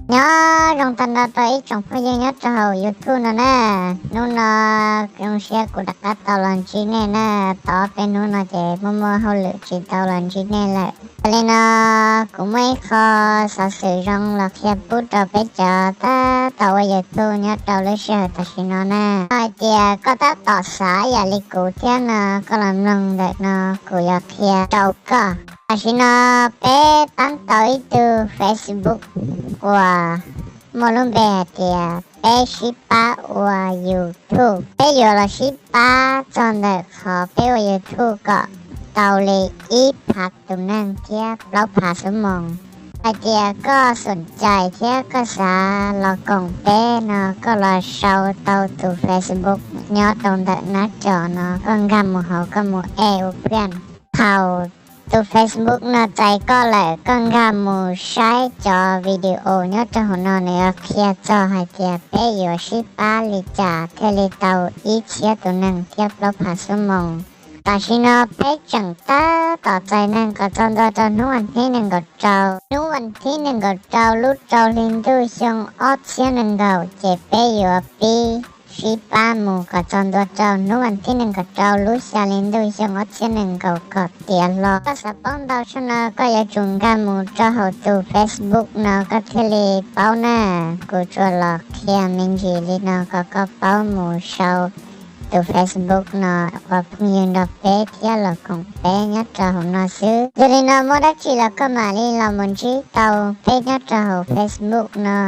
Nyob zoo tag nrho rau ib tsoom phooj ywg nyob rau hauv YouTube no na. Hnub no zoo siab kuv rov qab tau los ntsib nej na. Tau ob peb hnub no ces muaj muaj hauj lwm tsis tau los ntsib nej lawm. Yog li no kuv muaj ib qho xov xwm zoo los qhia pub rau peb cov tab tom ua YouTube nyob rau lub sij hawm tam sim no na. Hais tias koj tab tom xav ib yam li kuv thiab no, koj los mloog ntawm no kuv yuav qhia rau koj. Tam sim no peb tab tau ib tug Facebook uas muaj lub npe hais tias peb sib pab ua YouTube. Peb yuav los sib pab txog ntawm qhov peb ua YouTube kom tau li ib phav tus neeg thiab plaub phav xuab moos. Hais tias koj xoom cais thiab koj xav los koom peb no, koj los sau tau tus Facebook nyob rau ntawm nab cos no, koj nkag mus hauv, koj mus add ua phuaj. Thaum tus Facebook no txais koj lawm, koj nkag mus saib cov video nyob rau hauv no, nws yuav qhia txog hais tias peb yuav sib pab li cas thiaj li tau ib txhiab tus neeg thiab plaub phav xuab moos. Tam sim no peb tseem tab tom txais neeg kom txog ntua rau hnub vas thib nees nkaum rau. Hnub vas thib nees nkaum rau lub rau hli ntuj xyoo ob txhiab nees nkaum ces peb yuav pib sib pab mus kom txog ntua rau hnub vas thib nees nkaum rau lub xya hli ntuj xyoo ob txhiab nees nkaum kom tiav hlo. Koj xav paub ntau tshaj no koj yuav tsum nkag mus rau hauv tus Facebook no koj thiaj li paub na. Kuv tsuas los qhia me ntsis li no kom koj paub mus sau tus Facebook no ua phooj ywg nrog peb thiab los koom peb nyob rau hauv no xwb. Yog li no muaj dab tsi los koj mam li los mus ntsib tau peb nyob rau hauv Facebook no.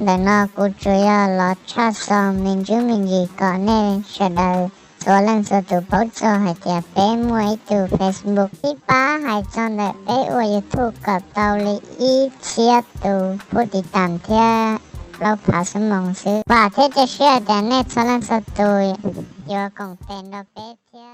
Ntawm no kuv tsuas yog los tshaj xo me ntsis me ntsis kom nej sawv daws txhua leej txhua tus paub txog hais tias peb muaj ib tug Facebook. Sib pab hais txog ntawm peb ua YouTube kom tau li ib txhiab tus phuj tiv tam thiab plaub phav xuab moos xwb. Vam thiab cia siab hais tias nej txhua leej txhua tus yuav koom tes nrog peb thiab.